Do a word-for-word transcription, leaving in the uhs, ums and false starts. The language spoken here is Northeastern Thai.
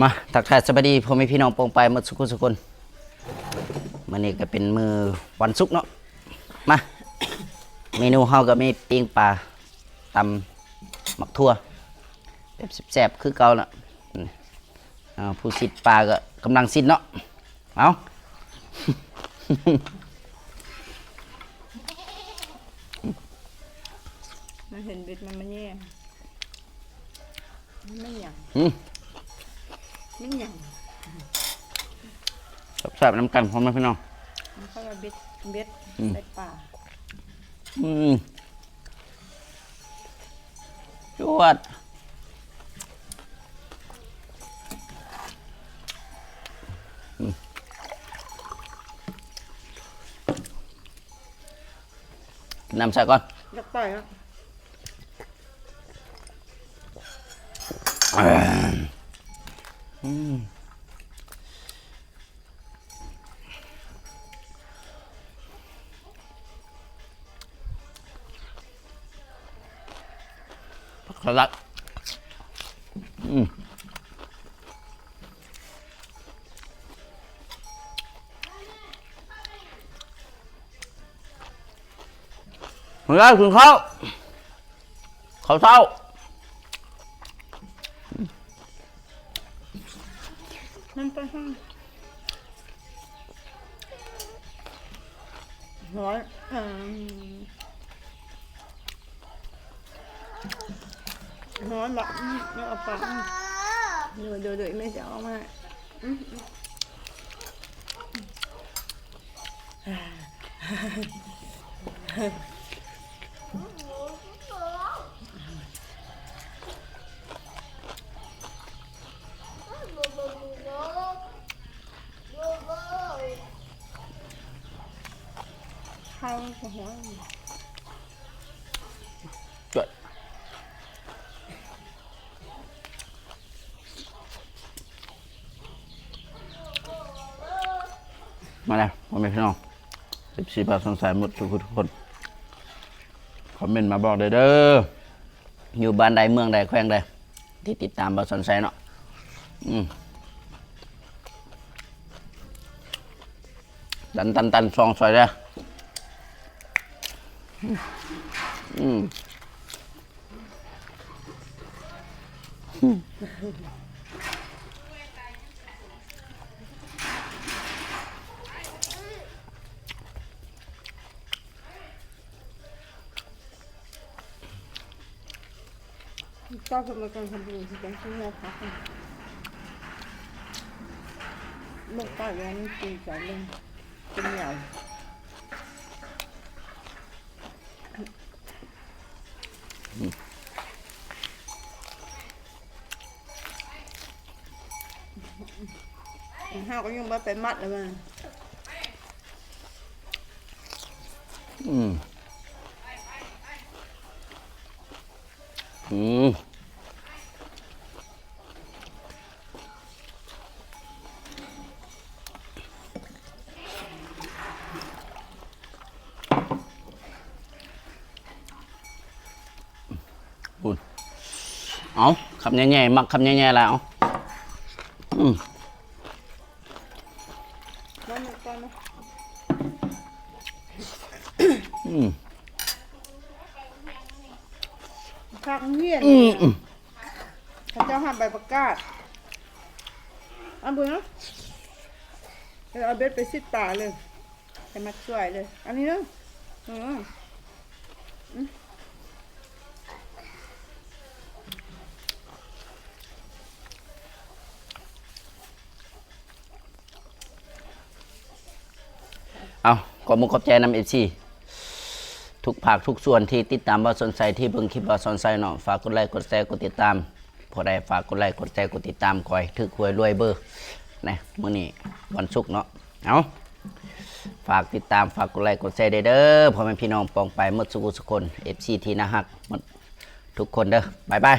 มาทักทายสวัสดีพ่อแม่พี่น้องปองไปหมดสุขุสุคน มื้อนี้ก็เป็นมื้อวันศุกร์เนาะ มา เมนูเฮาก็มีปิ้งปลา ตำหมักถั่ว แบบแซ่บๆคือเก่าละ อืม อ่า ผู้ซิดปลาก็กำลังซิดเนาะ เอา มันเห็นเบ็ดมันมาแย่ง มันไม่หยัง อืม ไม่หยัง แซ่บๆนำกันพ่อแม่พี่น้อง มันเข้ามาเบ็ด เบ็ด อืม ใส่ปลา อืม จวด อืม กินน้ำใส่ก่อน อยากไปอ่ะ อืม ผักสลัด อืม มาแล้วกินข้าว ข้าวเช้า มันเป็นห้อง ร้อย เอิ่ม ร้อยบาท อืม ไม่เอาปลา อืม เดี๋ยว เดี๋ยว เดี๋ยวแม่จะเอามา อืม อืม ข้าวหัว จวด มาแล้วพ่อแม่พี่น้อง เอฟซี บ่าวสอนชัยหมดทุกคน คอมเมนต์มาบอกได้เด้อ อยู่บ้านใดเมืองใดแขวงใด ที่ติดตามบ่าวสอนชัยเนาะ อืม ตันตันตันซองซอยเด้อ อืม ก็คือมันเป็นคนดีที่เป็นที่แม่พัก ลูกป้ายังไม่กินใจเลย เป็นใหญ่ ห้าวก็ยังบ่ไปมัดเลยมัน อืม อืม อุ่น เอา คำใหญ่ๆ มักคำใหญ่ๆ แล้ว อืม อืม ผักเมียน อืม อืม เขาเจ้าหั่นใบผักกาด เอาเบิ่งเนาะ เออ เอาเบ็ดไปซิดปลาเลย ให้มาช่วยเลย อันนี้เนาะ อืม อืม เอา ขอบมุกขอบใจนำ เอฟซี ทุกภาคทุกส่วนที่ติดตามบ่าวสอนชัย ที่เบิ่งคลิปบ่าวสอนชัยเนาะ ฝากกดไลค์ กดแชร์ กดติดตาม ผู้ใดฝากกดไลค์ กดแชร์ กดติดตาม ขอให้ถืกหวยรวยเบอร์ นะ มื้อนี้วันศุกร์เนาะ เอา ฝากติดตาม ฝากกดไลค์ กดแชร์เด้อ พ่อแม่พี่น้องปองไปหมดสุขุสุคน เอฟซี ที่น่าฮักหมดทุกคนเด้อ บ๊ายบาย